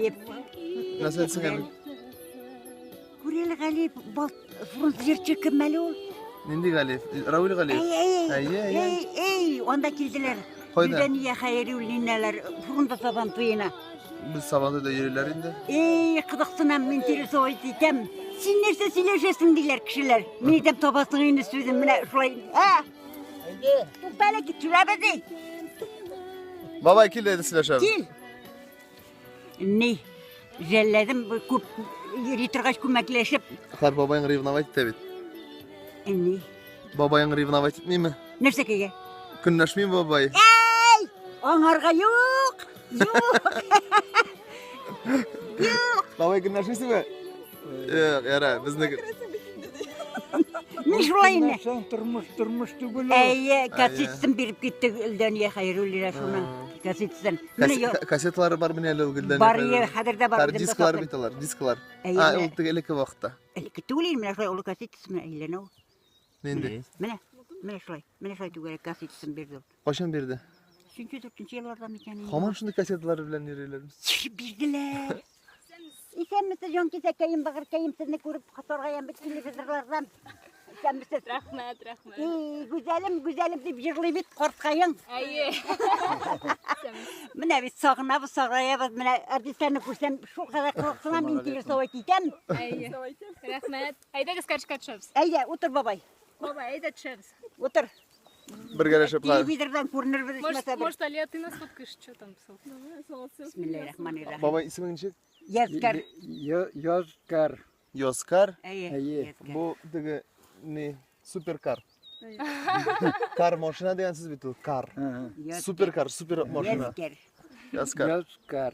Галиев. Нәрсә әйтсең әле? Күр әле Галиев, бал фронт җырчы кем әле ул? Нинди Галиев? Равил Галиев. Әй, әй, Әйе, әйе. әй, әй, анда килделәр. Кайда? Гөлдәния Хәйруллиналар фронта сабан туена. Без Сабантуйда йөриләр инде. Эй, кызыксынам, мин интересовать итәм. Син нәрсә сөйләшәсең диләр кешеләр. Мин әйтәм, табасың инде сүзен, менә шулай. Ә? Тукта әле, төшерәбез ди. Бабай кил әйдә сөйләшәбез. Кил. Ни? Жәлләдем, бу күп йөри торгач күмәкләшеп. Хәр бабаең ревновать итә бит. Ни? Бабаең ревновать итмиме? Нәрсәкәгә? Көнләшмиме бабай? Әй! Аңарга юк! Юк! Юк! Бабай көнләшмисеңме? Юк, яра, безнеке. Мин шулай инде. Көнләшсәң, тормыш тормыш түгел ул. Әйе, кассетасын биреп китте Гөлдәния Хәйруллина шуның кассетасын. Менә Кассе- Кассеталары бар менә әле ул Гөлдәния. Бар, е, хәзер дә бар, Хәр үземдә дисклар саклыйм. бит алар, дисклар. Әйе, А, менә. ул теге элекке вакытта. Элекке түгел инде, менә шулай олы кассетасы менә әйләнә ул. Нинди? Менә, менә шулай, менә шулай түгәрәк кассетасын бирде ул. Кайчан бирде? Өченче, дүртенче елларда микән инде? Һаман шундый кассеталар белән йөриләр. Бирделәр. Исәнмесез, җанкисәкәем, бәгырькәем, сезне күреп саргаям бит телевизорлардан. Исәнмесез. Рәхмәт, рәхмәт. И, гүзәлем, гүзәлем дип җырлый бит карткаең. Әйе. Менә бит сагынабыз, сагаябыз. Менә артистларны күрсәм, шул кадәр кызыксынам, интересовать итәм. Әйе. Рәхмәт. Әйдәгез каршыга төшәбез. Әйдә, утыр, бабай. Бабай, әйдә төшәбез. Утыр. Бергәләшеп. Телевизордан күренербез Может, ичмаса бер. может, Алия, ты нас фоткаешь, что там? Бисмиллаһир-рахманир-рахим. Бабай исемең ничек? Язкар. Язкар. Йоскар. Әйе. Әйе. Язкар. Бу теге ни суперкар. Кар машина дигән сүз бит ул, кар. Ага. Язкар. Суперкар, супер машина. Язкар. Яскар. Язкар.